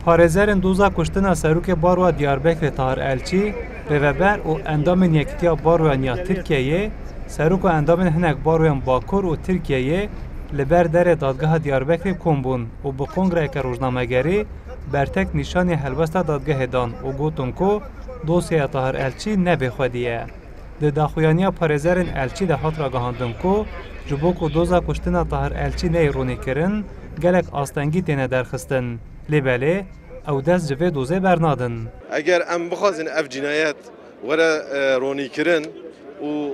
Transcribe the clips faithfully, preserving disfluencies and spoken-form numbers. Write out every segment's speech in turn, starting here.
Parêzerên doza kuştina serokê baroya Diyarbekirê Tahir Elçî, rêveber û endamên Yekîtiya Baroyan ya Tirkiyeyê, serok û endamên hinek baroyan Bakur û Tirkiyeyê li ber derê dadgeha Diyarbekirê kom bûn û bi kongreyeke rojnamegerî bertek nîşanî helwesta dadgehê dan û gotin ku dosyeya Tahir Elçî ne bêxwedî ye. Di daxuyaniya parêzerên Elçî de hat ragihandin ku ji bo ku doza kuştina Tahir Elçî neyê ronîkirin, gelek astengî têne derxistin. Lê belê ew dest ji vê dozê bernadin. Eger em bixwazin ev cînayet were, e, ronîkirin û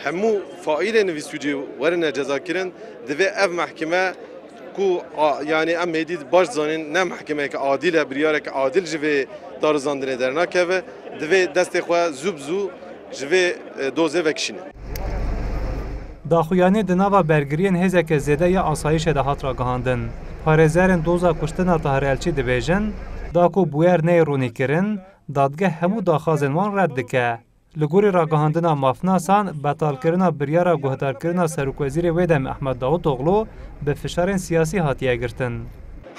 hemû faîlên vî sûcê werine cezakirin, divê ev mehkeme ku, a, yanî em hêdî baş zanin, ne mehkemeyeke adîl e, biryareke adîl ji vê darizandinê dernakeve, divê destê xwe zû bi zû ji vê, e, dozê vekişîne. Daxuyanî di nava bergiriyên hêzeke zêde ya asayîşê de hat ragihandin. Parêzerên doza kuştina Tahir Elçî dibêjin, da ku bûyer neyê ronîkirin, dadgeh hemû daxwazên wan red dike. Li gorî ragihandina mafnasan, betalkirina biryara guhdarkirina serokwezîrê wê demê Ehmed Davutoglu bi fişarên siyasî hatiye girtin.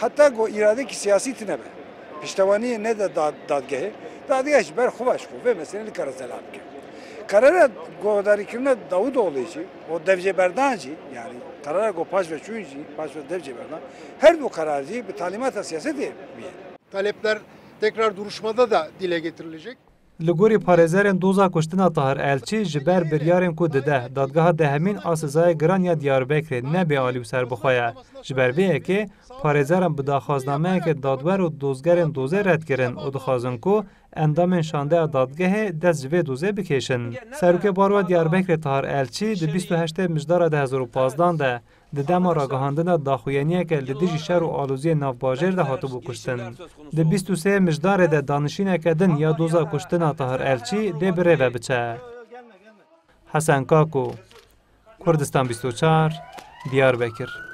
Heta ku îradekî siyasî tine be, piştewaniyê nede da-, dadgehê, dadgeh ji ber xwe ve ji xwe vê meselê nikare zelal bike. Karara guhdarîkirina Davutoglû jî û devjêberdan jî, yanî karara ku paş ve çûn jî, paş ve devjêberdan, her du karar jî bi talîmata siyasetê bûye. Talepler tekrar duruşmada da dile getirilecek. Li gorî parêzerên doza kuştina Tahir Elçî, ji ber biryarên ku dide dadgeha dehemîn a sizayê giran ya Diyarbekirê ne bêalî û serbixwe ye. Ji ber vê yekê parêzeran bi daxwaznameyeke dadwer û dozgerên dozê red kirin û dixwazin ku endamên şandeya dadgehê dest ji vê dozê bikêşin. Serokê Baroya Diyarbekirê Tahir Elçî di bîst û heştê Mijdara du hezar û pazdan de di dema ragihandina daxuyaniyeke li dijî şer û aloziyên nav bajêr de hatibû kuştin. Di bîst û sê Mijdarê de danişîneke din ya doza kuştina Tahir Elçî dê bi rê ve biçe. Hesen Kako, Kurdistan bîst û çar, Diyarbekir.